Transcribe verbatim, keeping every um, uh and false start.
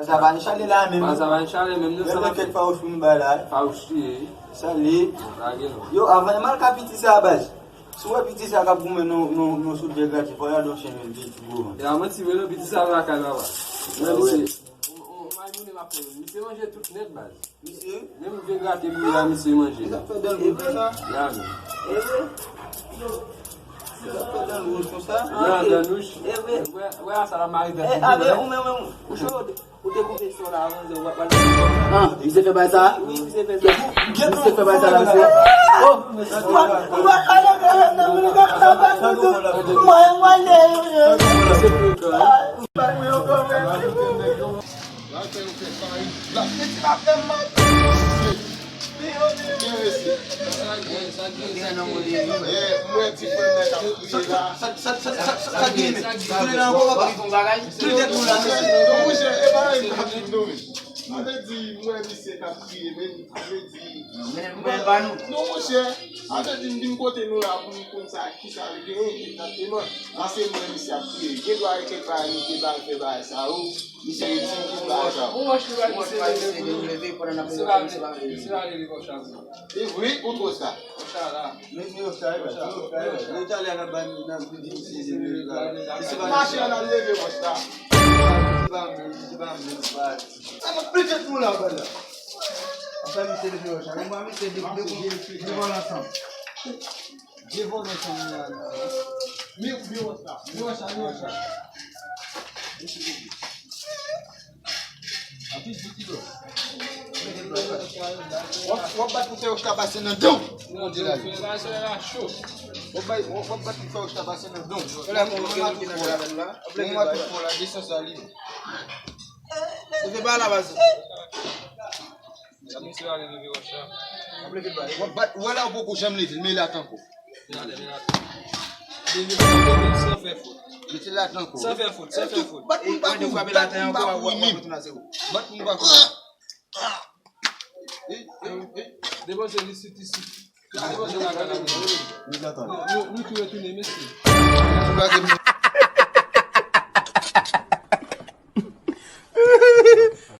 Sa pa n chale la menm. Sa pa n chale menm, non, sa pa kèk fawouch pou nou bay la. Fawouch li ye. Sa li. Lage non. Yo, avan m al ka piti sa, baz. Si w wè piti sa k ap goumen nan, nan, nan sou djè grati, fò y al yon chen menm, piti gwo. E a manti vre non, piti sa lakay papa. Nan misye. On, on, on, misye manje tout nèt, baz. Misye? Menm vye grate bouyi la, misye manje. Sa fè dan l wouj konsa? Ya, men. E vre? Sa fè dan l wouj konsa? Ya, dan wouj. E vre? Wè, wè, sa la mari dan. E, a, men ou menm, ou cho, ou te koupe son la avan, w ap pale. Ah, misye fè bay sa? Wi, misye fè sa. Misye fè bay sa la, misye. Oh! Misye fè kòl. Mwen ti frè mwen k ap kriye la. Sa gen? Tounen nan kò papa. Tounen nan kò papa. Non, monchè, e pa yon pwoblèm non, men. Sa vle di, mwen misye k ap kriye, men sa vle di, mwen pa nou. Non, monchè, sa vle di, m vin kote nou la pou m konn sa, kisa l genyen egzakteman. Paske mwen misye ap kriye. Gen dwa e kèk bagay nou te ba l fè bagay sa yo. Misye di ki bagay sa. Ou wòch li wè misye leve, leve pandan n ap leve, misye pa leve. Misye pa leve kò chavou. E vre, ou twò sa. Kò chavou la. Men, men, kò chavou, kò chavou. Talè a n ap ba n, n ap di misye leve la. Misye pa leve. Mache a n ap leve wòch la. Misye pa vle, misye pa vle, misye pa vle. Sa nan pete nou la, bala. Anfen, misye leve wòch la. Men mwen, misye de, de, de, de vòlè ansanm. De vòlè ansanm la. Men, men wòch la. Men wòch la, men wòch la. Anpil bouti dlo. W ap, w ap bat pou fè wòch la pase nan dan w. Pou Bondye la. W ap bay, w ap bat pou fè wòch la pase nan dan w. Fè la pou mwen tou fò la. Mwen tou fò la, desann sa li. Ou te pa la baz. W ap bat, ou wè la ou poko janm leve, men la tankou. Leve, leve, leve, san fè fot. Mete la tankou. San fè fot, san fè fot. Bat pou m pa kouri, bat pou m pa kouri menm. Bat pou m pa kouri. Depanse li sit isit. Depanse la kay la. Nou, nou, nou tou retounen, mesye.